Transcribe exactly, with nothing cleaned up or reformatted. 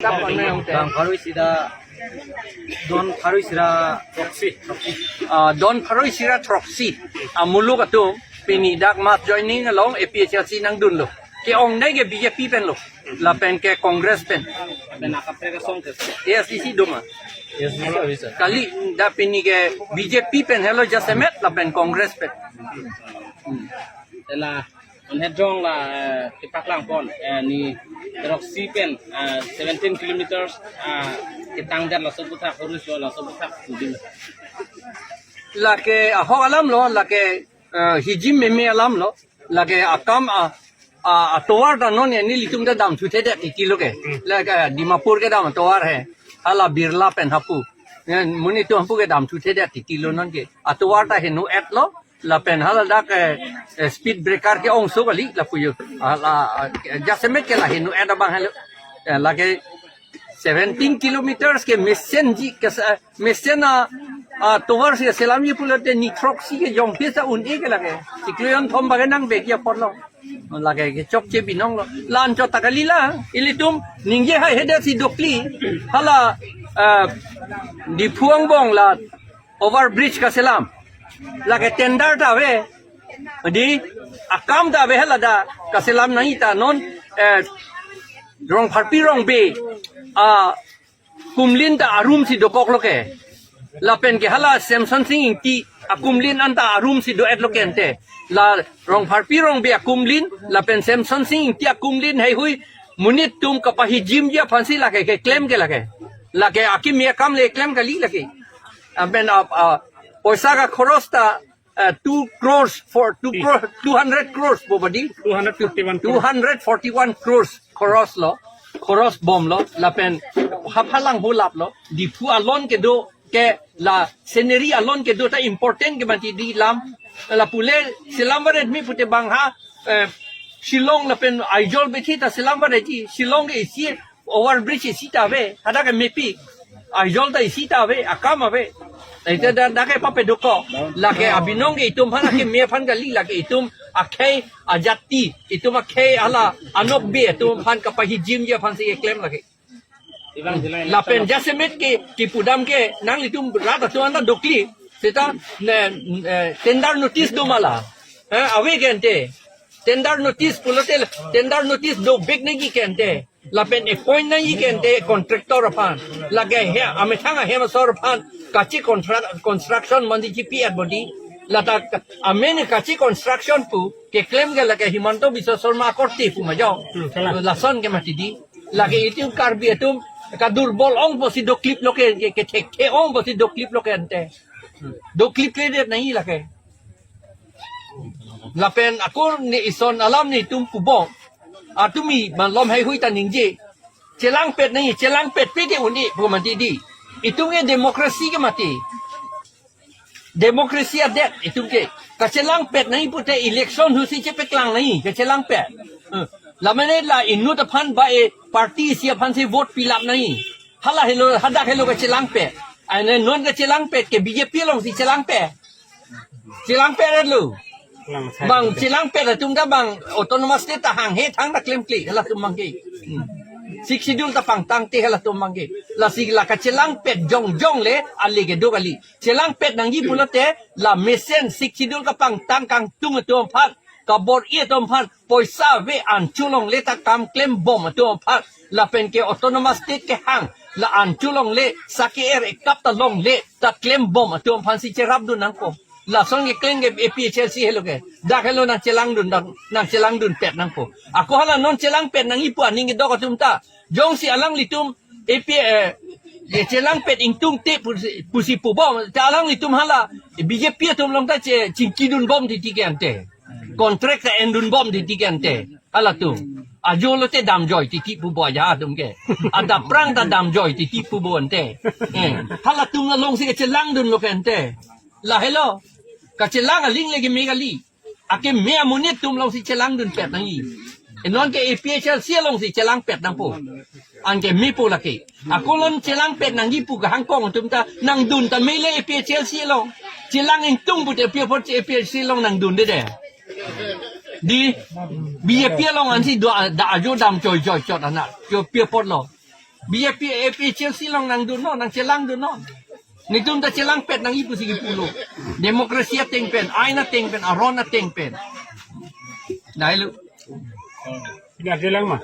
Tap on na yong te. Bang pharo isi ra, don pharo isi ra throksi. Ah, don pharo isi ra throksi. Ah, muluk atum, pini dak mass joining along A P H L C nangdunlo. Ke-ong dai ke B J P pen lo. Lapen ke Congress pen. Lapen akaprek asong ke. A S D C do ma. Yes, sir. Kali dak pini ke B J P pen helo jasemet lapen Congress pen. Hmm. Ela, on hedrong la, eh, kepaklang pon, eh, ni throksi pen, eh, seventeen kilometers, eh, ketang det laso aputhak, horus lo laso aputhak, sudin. Lake ahok alam lo, lake, eh, hijim meme alam lo, lake akam a, a, atovar ta non nelitum ta damthuthedet titi lo ke. Lake, eh, Dimapur kedam atovar he, hala Birla pen hapu. Eh, monit atum hapu kedamthuthedet titi lo non ke. Atovar ta heno-et lo, lapen hala dak, eh, eh, speed breaker ke-ongso kali lapu yo. Ah, la, ah, jasemet ke la heno-et abang helo. Eh, lake seventeen kilometers ke mesenji ke sa-, mesen a, ah, tovar si selamji pulote ni throksi ke jong phesa un-e ke lake. Siklo jon thom bage nang bek ya porlo. Lake kechokche binong lo. La-anchot ta kali la. Ilitum ningje haihedet si dokli. Hala, ah, Diphu angbong la overbridge kaselam. Lake tender ta ave. Di akam ta ave hala dak kaselam nangji ta non, eh, Rongpharpi Rongbe, ah, kumlin ta arum si dokok lo ke. Lapen ke hala Semson Sing Ingti akumlin anta arum si do-et lo ke ante. La Rongpharpi Rongbe akumlin, lapen Semson Sing Ingti akumlin heihui monit atum kapahijimji aphansi lake keklem ke lake. Lake akimi akam le klem kali lake. Lapen, ah, ah, poisa ka khoros ta, eh, two crores for two crore, two hundred crores po badi. Two hundred forty-one crores. Two hundred forty-one crores khoros lo, khoros bom lo, lapen haphalang hulap lo, Diphu alon kedo ke la scenery alon kedo ta important ke mati di lam, la pule selam varet mi pute bang ha, eh, Shillong lapen Aizawl bethi ta selam varet ji, Shillong ke isi overbridge isi ta ave, hadak ke mepi. Aizawl ta isi ta ave, akam ave. Ite dak, dak ke pape dokok. Lake abinong ke itum aphan akimi aphan kali, lake itum akhei ajati, itum akhei hala anokbe atum aphan kapahijimji aphansi keklem lake. Lapen jasemet ke kipudam ke nanglitum rat atum anta dokli. Seta ne, eh, tender notice do ma la. Eh, ave ke ante. Tender notice pulote tender notice dobek nangji ke ante. Lapen appoint nangji ke ante contractor aphan. Lake he amethang ahem asor aphan kachi contra-, construction mandi chipi at body. Lata ka-, amen kachi construction pu keklem ke lake Himanta Biswa Sarma akorte pu ma jo. Hmm, kalang. Lason ke mati di. Lake itum Karbi atum kadurbol ong pusi doklip lo ke, ke, kethekthe ong pusi doklip lo ke ante. Doklipkledet nangji lake. Lapen ako ne ison alam netum pubong. Atumi malom heihui ta ningje. Chelangpet nangji, chelangpetpe ke un-e pu mati di. Itum ke democracy ke mati. Democracy adet itum ke. Kachelangpet nangji pute election husi chepeklang nangji, kachelangpet. Eh, lamane la inut aphan ba e party isi aphansi vote pilap nangji. Hala helo, hadak helo kachelangpet. Ane non kachelangpet ke B J P alongsi chelangpet. Chelangpet lo. Bang chelangpet atum ta bang autonomous state ta hanghe thangta klemkle halatum abang ke. Hmm. Sixth Schedule ta pangtangte halatum abang ke. Lasi la kachelangpet jongjong le ale kedo kali. Chelangpet nangji pulote la mesen Sixth Schedule kapangtang kangtung atum aphan, kabor-i atum aphan, poisa ave anchot longle ta kam klembom atum aphan, lapen ke autonomous state kehang, la anchot longle, sake er ekap ta longle ta klembom atum aphansi cherapdun nangpo. Lason keklem ke A P H L C helo ke. Dak helo nangchelangdun, dak nangchelangdunpet nangpo. Ako hala non chelangpet nangji pu aning kedok atum ta. Jongsi alanglitum A P, eh, eh, chelangpet ingtungte pusi, pusi pubom. Ta alanglitum hala B J P atum along ta che, chingkidunbom titi ke ante. Contract ta endunbom titi ke ante. Halatum. Ajo lote damjoi titi pu boya atum ke. Adap prang ta damjoi titi pu bo ante. Eh, halatum alongsi kachelangdunlo ke ante. La helo. Kachelang aling lagi megali. Akimi amonit atum alongsi chelangdunpet nangji. Non ke A P H L C alongsi chelangpet nangpo. Anke mepo lake. Ako non chelangpet nangji pu kehang kong atum ta nangdun tame le A P H L C along. Chelang ingtung pute pi apot A P H L C along nangdunde de. Di B J P along ansi do da ajo damjoijoi chot anak. Jo pi apotlo. B J P, A P H L C along nangdunnon, nangchelangdunnon. Netum ta chelangpet nangji pusi kipulo. Democracy ateng pen, ain ateng pen, aron ateng pen. Dai lo. Pini chelang ma?